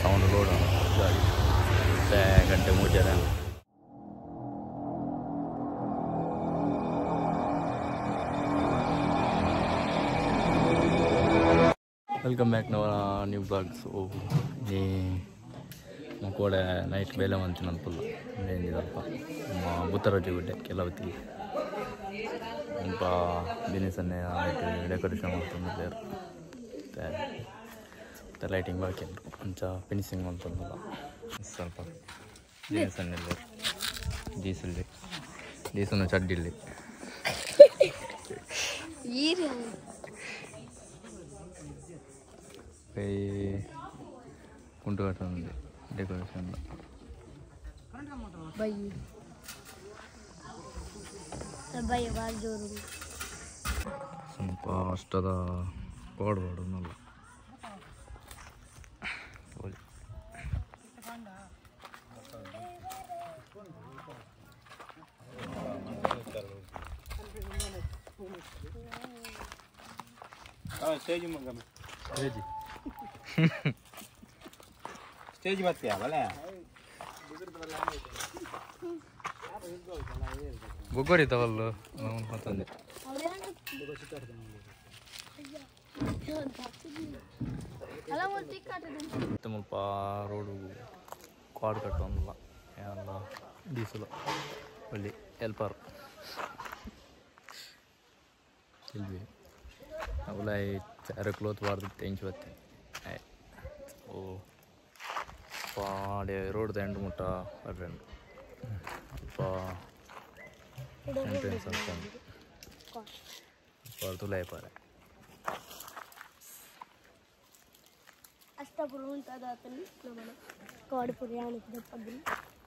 Sound load ಗಾಡಿ ಗಂಟೆ ಮೂಜರ welcome back ನವ ನ್ಯೂ ಬ್ಲಾಗ್. ಸೊ ಈ ಮಕ್ಕೋಡೆ ನೈಟ್ ಬೇಲೆ ಮಂತಿನ ಅನ್ಪಲ್ಲ ಏನಿದಲ್ಪ ಬುತ್ತರೊಟ್ಟಿ ಗುಡ್ಡೆ ಕೆಲವತ್ತಿಗೆ ಅಲ್ಪ ದಿನೇಸನ್ನೇ ನೈಟ್ ಡೆಕೋರೇಷನ್ ಮಾಡ್ತಂದಿದ್ದಾರೆ. ಮತ್ತು ಲೈಟಿಂಗ್ ಬಾಕಿ ಉಂಟು, ಅಂಚ ಫಿನಿಶಿಂಗ್ ಮಾಡ್ತಂದಲ್ಲ ಸ್ವಲ್ಪ. ದಿನೇಸನ್ನೆಲ್ಲ ಡೀಸೆಲ್ ಡೀಸೆಲ್ ಚಡ್ಡಿಲ್ಲಿ ಕುಂಟು ಕಟ್ಟುಂది ಡೆಕೋರೇಷನ್. ಸ್ವಲ್ಪ ಅಷ್ಟದ ಕೋಡ್ ಮಾಡೋದಲ್ಲ. ಸ್ಟೇಜ್ ಸ್ಟೇಜ್ ಬರ್ತೀಯ ಬಲೆ ಬೊಗ್ಗೋರಿ ತವಲ್ಲು ಮತ್ತೊಂದು ಮುಲ್ಪ ರೋಡು ಕಾಡು ಕಟ್ಟೊಂದಿಲ್ಲ ಎಲ್ಲ ಡೀಸೆಲ್ ಒಳ್ಳೆ ಎಲ್ಪರ್ ಇಲ್ವಿ ಅವಲ ಚಾರ ಕ್ಲೋತ್ ಬಾರ್ದು ತೆಂಚು ಬತ್ತೆ. ಓ ಪಾಡೆ ರೋಡ್ ಎಂಟು ಮುಟ್ಟ ಬರ್ರೆಂಡು ಅಲ್ಪ ಎಂಟ್ರೆನ್ಸ್ ಅನ್ಕೊಂಡು ತುಲಾಯಿ ಪಾರೆ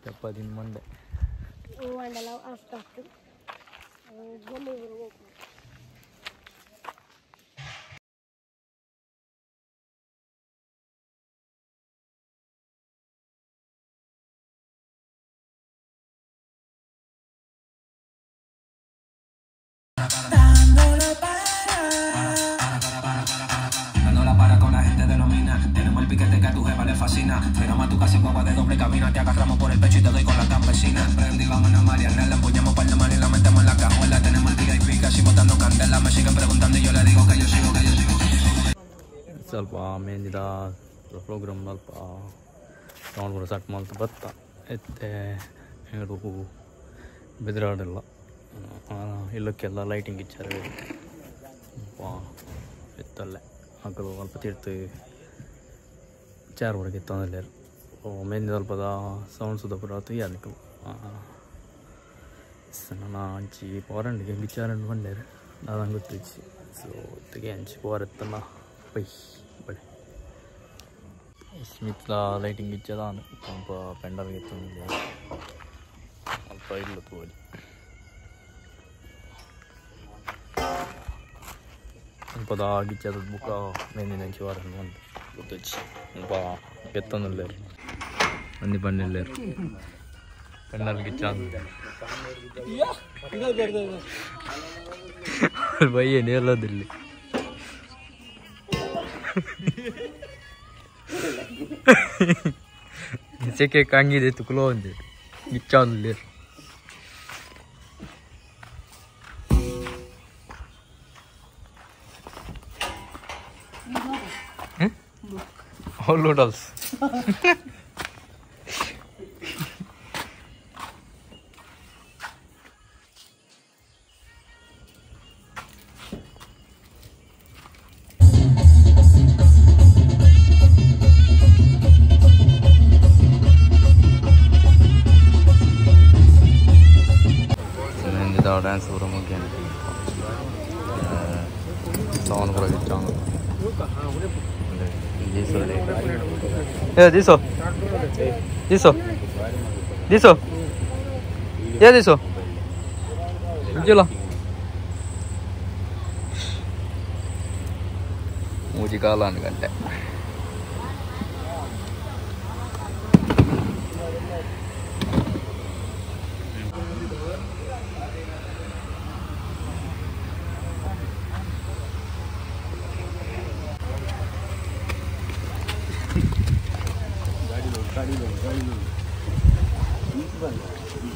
ಚಪ್ಪದಿನ ಮಂಡೆ Dando la para con la gente denomina. Tenemos el piquete que a tu jefa le fascina. Frenamos a tu casa en guagua de doble cabina. Te agarramos por el pecho y te doy con la campesina. Prendí, vamos a Mariana, la empuñamos par de mal y la metemos en la cajuela. Tenemos el VIP casi botando candela. Me siguen preguntando y yo le digo que yo sigo, que yo sigo, que yo sigo. ಸ್ವಲ್ಪ ಮೇಂದಿದ programme ಅಲ್ಪ sound ಕೂಡ ಸಟ್ ಮಾಡ್ತಾ ಬತ್ತ ಎತ್ತೆ ಬೆದರಾಡಿಲ್ಲ ಇಲ್ಲಕ್ಕೆಲ್ಲ lighting ಇಚ್ಚಾರ ಎತ್ತಲ್ಲೇ ಹಾಕಲು ಅಲ್ಪ ತೀರ್ತು ಚಾರ್ ಹೊರಗೆ ಇತ್ತಂದ್ರೆ ಮೆಂದಿ ಸ್ವಲ್ಪದ sound ಸುದ ಪೂರ ತುಯ್ಯಾಲಿಕ್ಕು ನನ್ನ ಅಂಚಿ ಪೋರಂಡಿಗೆ ಗಿಚ್ಚಾರಂಡು ಬಂಡೇರು ದಾದಂಗೆ ಗೊತ್ತಿಚ್ಚಿ. ಸೊ ಒತ್ತಿಗೆ ಅಂಚಿ ಪೋರೆತ್ತಲ್ಲ ಪೈ ಬಳೆ ಸ್ಮಿತ್ಲ ಲೈಟಿಂಗ್ ಇಚ್ಚದ ಸ್ವಲ್ಪ ಪೆಂಡಲ್ಗೆ ಇತ್ತು ಅಲ್ಪ ಇಲ್ಲ ತೋಲಿ ಸ್ವಲ್ಪ ಗಿಚ್ಚದ ಬುಕ್ಕ ಮೇಂದಿನ ಅಂಚಿ ವಾರ ಬಂದು ಗೊತ್ತಚ್ಚಿ ಸ್ವಲ್ಪ ಎತ್ತೊಂದಿಲ್ಲೇರು ಅಂದಿ ಬಂದಿಲ್ಲೇರು ಪೆಂಡಲ್ ಗಿಚ್ಚ ಬಯ್ಯ ನೇರ್ಲದಿಲ್ಲಿ ಸೆಕೆ ಕಂಗಿದೆ ತುಕುಲೋ ಒಂದೆ ಗಿಚ್ಚ ಒಂದಿಲ್ಲೇರು. All noodles. Dance ಪೂರ ಮುಖ್ಯ ಸೌಂಡ್ ಪೂರ ಏ ದಿಸೋ ದಿಸೋ ದಿಸೋ ಏ ದಿಸೋ ಚಲೋ ಮೂಜಿ ಕಾಲ ಗಂಟೆ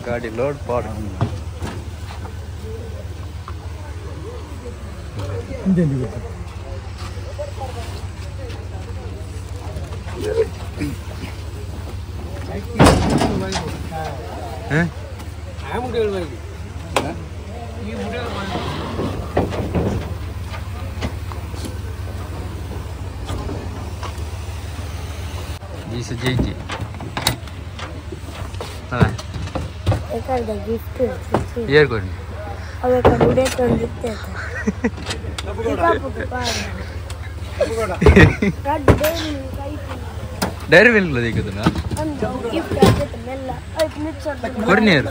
ಗಾಡಿ ಲೋಡ್ ಪಾಡ್ ಜಿ ಏರ್ ಕೊಡಿ ಡೈರಿ ಮಿಲ್ಕ್ ದಿಕ್ಕುದಾ ಕೊರ್ನಿಯರ್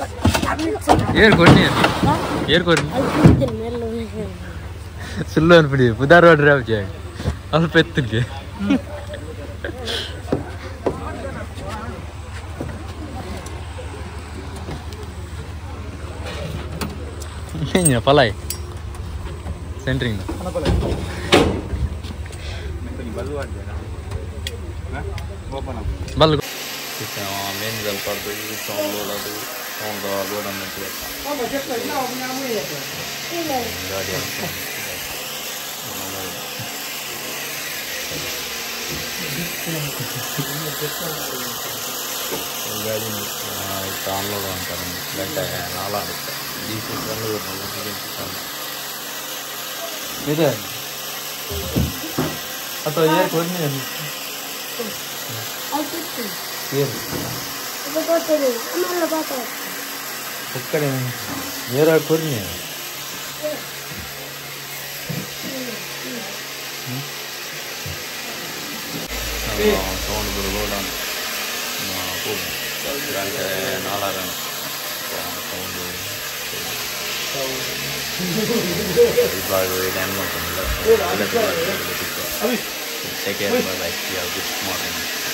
ಏರ್ ಕೊರ್ನಿಯರ್ ಏರ್ ಕೊರ್ನಿ ಸುಳ್ಳು ಅನ್ಬಿಡಿ ಪುದಾರ್ ಆರ್ಡರ್ ಆವ್ಜೆ ಅಲ್ಪ ಎತ್ತಿಗೆ ಪಲಾಯ್ ಸೆಂಟ್ರಿಂಗ್ ಬಲ್ ಮೇನ್ ಪಡ್ದು ಸೌಂಡ್ ಲೋಡ್ ಸೌಂಡ್ ಲೋಡ್ ಗಾಡಿ ಗಾಡಿ ಅನ್ಲೋಡ್ ಅಂತಾರೆ ಗಂಟೆ ನಾಲಾಗುತ್ತೆ ಇದೆ ಅಥವಾ ಏರ್ ಕೊಡ್ನಿ ಏರ್ ಕಡೆ ಏರ ಕೊರ್ನಿ ಸೌಂಡ್ ಬರು ಲೋಡ್ ಗಂಟೆ ನಾಲಾರ sound Take care, bye bye. Yeah, good morning.